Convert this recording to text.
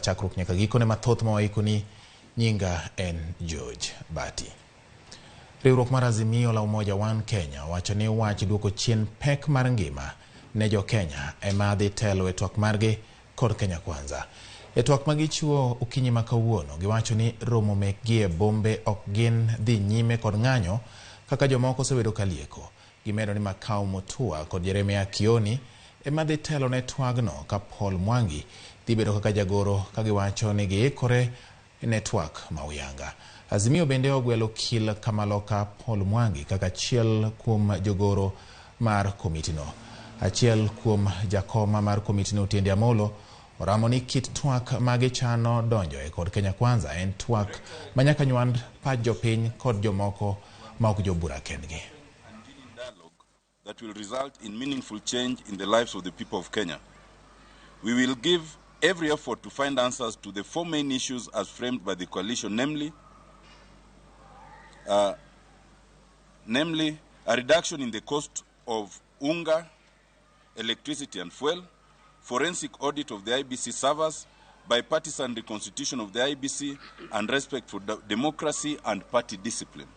Chakruok nyaka gikone mathoth ma waikoni nyinga en George Bati. Riwruok mar Azimio la Umoja One Kenya wacho ni wach duoko chien pek mar ngima ne jo Kenya ema dhi telo e twak margi kod Kenya Kwanza. E twak ma gichiwo okinyi ma kawuono, giwacho ni romo mekgi e bombe ok gin dhi nyime kod ng'anyo kaka jomoko osebedo ka lieko. Gimedo ni Makau Mutua kod Jeremiah Kioni ema dhi telo ne twagno ka Paul Mwangi dhi bedo kaka jagoro ka giwacho ni giikore ne twak ma uyanga. Azimio bende ogwelo okil Kamaloka Paul Mwangi kaka achiel kuom jogoro mar komitino. Achiel kuom jakoma mar komitino Otiende Amolo oramo ni kit twak ma gichano donjoe kod Kenya Kwanza en twak ma nyaka nywand pach jopiny kod jomoko ma ok jobura kendgi. That will result in meaningful change in the lives of the people of Kenya. We will give every effort to find answers to the four main issues as framed by the coalition, namely a reduction in the cost of unga, electricity and fuel, forensic audit of the IEBC servers, bipartisan reconstitution of the IEBC, and respect for democracy and party discipline.